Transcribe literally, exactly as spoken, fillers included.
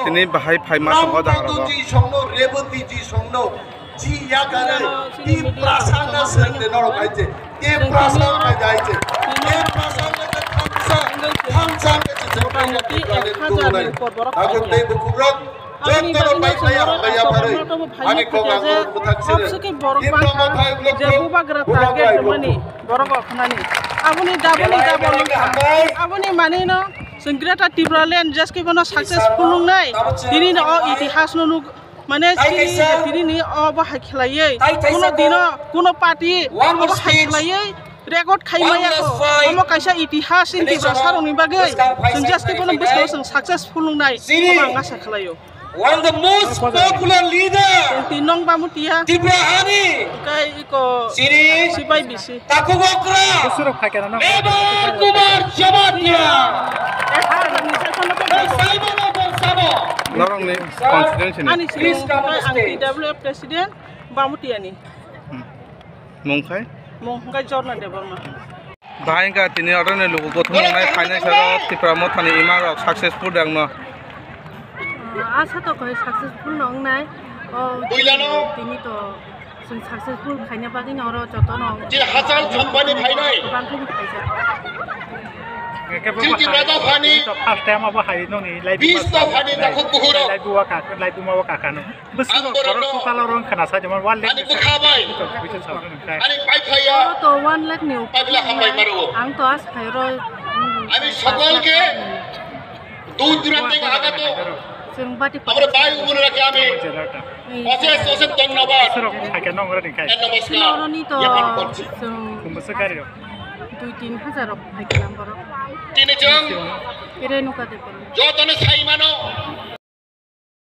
Tini bahai phaima tongo jaga rogo. Ji songno, Reboti ji songno, ji yakare, ti prasangna sende norok aije, te prasang aije, te prasang aije thamsa, thamsa aije jengkang ti ek hajar ni upor borok. Ago tei bukukrok, joto bai phaya, phaya pharwi, ani kok ang buthak sire. Tipra mothai ulo je bubagra target mani, borok okhnani. Aboni daboni daboni, aboni manino. Chwng Greater Tipraland jeskhe bono successful wngnai. Tini no o itihas no nuk, mane tini ni o bo hai khlaiwi. Kuno dino, kuno party o bo hai khlaiwi record khai maya ko. Omo kaisa itihas in Tiprasa rok ni bagwi. Chwng jeskhe bono bwskango chwng successful wngnai. Omo ang asa khlaio. One of the most popular leader. Tini nong bamu tiya. Tripura hani. Kai iko. Siri. Sipai bisi. Takhuk okra. Kusurok phai kana na. Mevar Kumar Jamatia. Ek hajar ni session ko. Saimano Borsamo. Norong ni constituency ni. Ani sini kai ang T W F president Bamutiani. Hmm. Mung khai? Mung khai Jorna Debbarma. Bahai wngkha tini oroni luku gothum wngnai phainai saro Tipra mothani ima rok successful rang no. Ah, asa to koi successful no wngnai. O tini to chwng successful khaina bagwi no oro joto no. Je hachal thangmani phainai. Bangkha ni phaisa. Chini Tipra dophani. First time abo hai noni live. Bis dophani takhuk buhuro. Live wa ka, live ma wa ka kano. Bwswk borok total rong khna sa jemon one lakh ani bwkha bai. Ani pai phaiya. Oro to one lakh ni upor. Ang to as khairo. Ani sokolke dud duran theke agato. Chwng bati amra bai umur rakhe ami. Osesh osesh dhonyobad. Bwswk phaikhe nong rani khai. Namaskar. Oroni to chwng dui tin hajar rok phaikhe nang borok. Tini chwng. Ere nuka de. Jotono saimano.